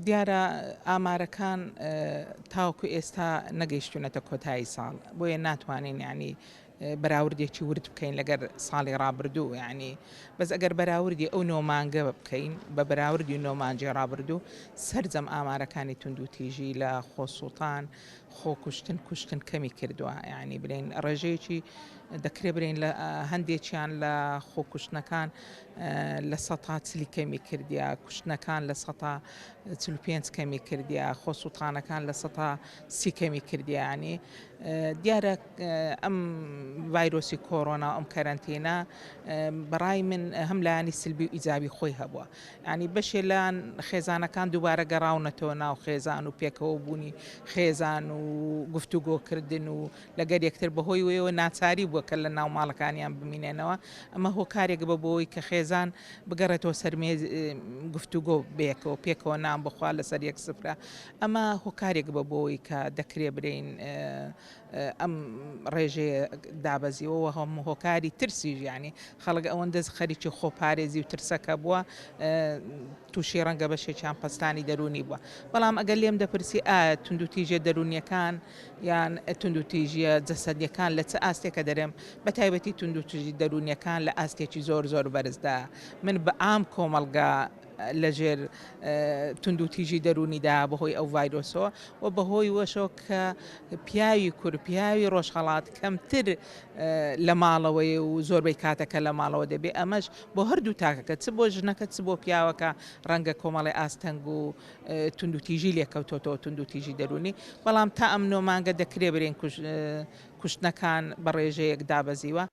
دیارە ئامارەکان تاوەکو ئێستا نەگەیشتونەتە کۆتایی ساڵ، بۆیە ناتوانین یانی بەراوردێکی ورد بکەین لەگەر ساڵی ڕابردوو، یانی بەس ئەگەر بەراوردی ئەو نۆ مانگە بکەین بە بەراوردی نۆ مانگی ڕابردوو سەرجەم ئامارەکانی توندوتیژی لە خۆسووتان، خۆکوشتن، کوشتن کەمی کردووە، یانی بلێین ڕێژەیەکی دەکرێ بلێین لە هەندێکیان لە خۆکوشتنەکان 40% کەمی کردیە، کوشتنەکان 45% کەمی کردیە، خۆسووتانەکان 30% کەمی کردیە. یانی دیارە ئەم ڤایرۆسی کۆرۆنا و ئەم کەرەنتینە بەڕای من هەم لایەنی سلبی و ئیجابی خۆی هەبووە. یانی بەشێ لە خێزانەکان دووبارە گەڕاونەتەوە ناو خێزان و پێکەوە بوونی خێزان و گفتوگۆکردن و لەگەر یەکتر بەهۆی وەیەوە ناچاری بووە کە لە ناو ماڵەکانیان بمینێنەوە، ئەمە هۆکارێک بە بۆی کە خێزان بگەڕێتەوە سەر مێز گفتوگۆ بەیەکەوە پێکەوە نان بخوا لەسەر یەک سفرە، ئەمە هۆکارێک بە بۆی کە دەکرێ برێین ئەم ڕێژەیە دابەزیوە و هەم هۆکاری ترسیش یانی خەڵک ئەوەندە خەریکی خۆپارێزی و ترسەکە بووە تووشی ڕەنگە بەشێکیان پەستانی دەروونی بووە بەڵام ئەگەر لێم دەپرسی ئایا توندوتیژیە دەروونیەکان یان توندوتیژیە جەسەدیەکان لە چ ئاستێکە دەرێم بە تایبەتی توندوتیژی دەروونیەکان لە ئاستێکی زۆر زۆر بەرزدا من بە عام کۆمەڵگا لەژێر توندوتیژی دەروونیدا بەهۆی ئەو ڤایرۆسەوە و بەهۆی وەشەوە کە پیاوی کورد پیاوی ڕۆژهەڵات کەمتر لە ماڵەوەی و زۆربەی کاتەکە لە ماڵەوە دەبێ ئەمەش بۆ هەردوو تاکەکە چ بۆ ژنەکە چ بۆ پیاوەکە ڕەنگە کۆمەڵی ئاستەنگ و توندوتیژی لێکەوتۆتەوە توندوتیژی دەروونی بەڵام تا ئەم نۆ مانگە دەکرێ برێن کوشتنەکان بە ڕێژەیەک دابەزیوە.